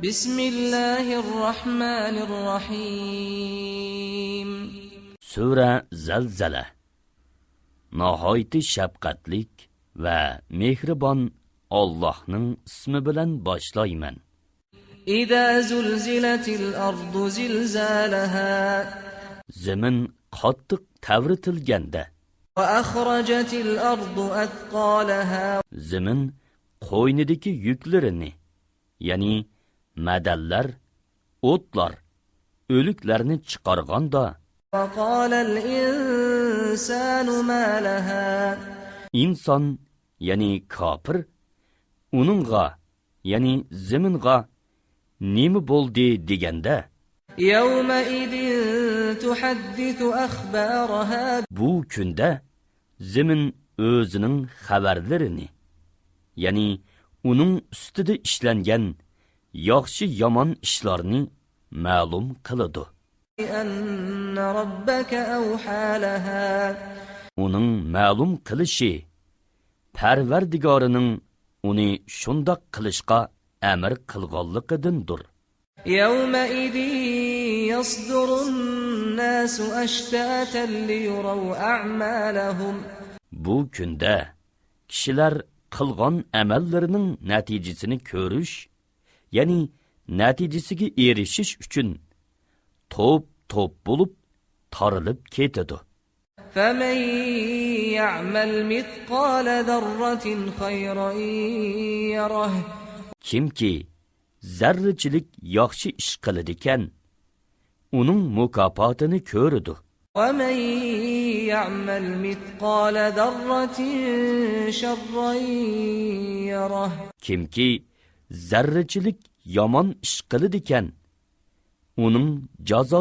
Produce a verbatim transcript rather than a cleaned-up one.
بسم الله الرحمن الرحيم. سۈرە زەلزەلە. ناھايىتى شەپقەتلىك ۋە مېھرىبان ئاللاھنىڭ ئىسمى بىلەن باشلايمەن. إذا زلزلت الأرض زلزالها. زېمىن قاتتىق تەۋرىتىلگەندە. وأخرجت الأرض أثقالها. زېمىن قوينىدىكى يۈكلىرىنى، يەنى مەدەنلەر، ئوتلار، ئۆلۈكلەرنى چىقارغاندا. وقال الإنسان ما لها. ئىنسان، يەنى كاپىر، ئۇنىڭغا، يەنى زېمىنغا نېمە بولدى دېگەندە. يومئذ تحدث أخبارها. بۇ كۈندە زېمىن ئۆزىنىڭ خەۋەرلىرىنى، يەنى ئۇنىڭ ئۈستىدە ئىشلەنگەن ياخشى-يامان ئىشلارنى مەلۇم قىلىدۇ. أن ربك أوحى لها. ئۇنىڭ مەلۇم قىلىشى، پەرۋەردىگارىنىڭ ئۇنى شۇنداق قىلىشقا ئەمر قىلغانلىقىدىندۇر. يومئذ يصدر الناس أشتاتا ليروا أعمالهم. بۇ كۈندە كىشىلەر قىلغان ئەمەللىرىنىڭ نەتىجىسىنى كۆرۈش، يەنى نەتىجىسىگە ئېرىشىش ئۈچۈن توپ-توپ بولۇپ تارىلىپ كېتىدۇ. فمن يعمل مثقال ذرة خيرا يره. كىمكى زەررىچىلىك ياخشى ئىش قىلىدىكەن، ئۇنىڭ مۇكاپاتىنى كۆرىدۇ. ومن يعمل مثقال ذرة شرا يره. كىمكى زەررىچىلىك يامان ئىش قىلىدىكەن، ئۇنىڭ جازا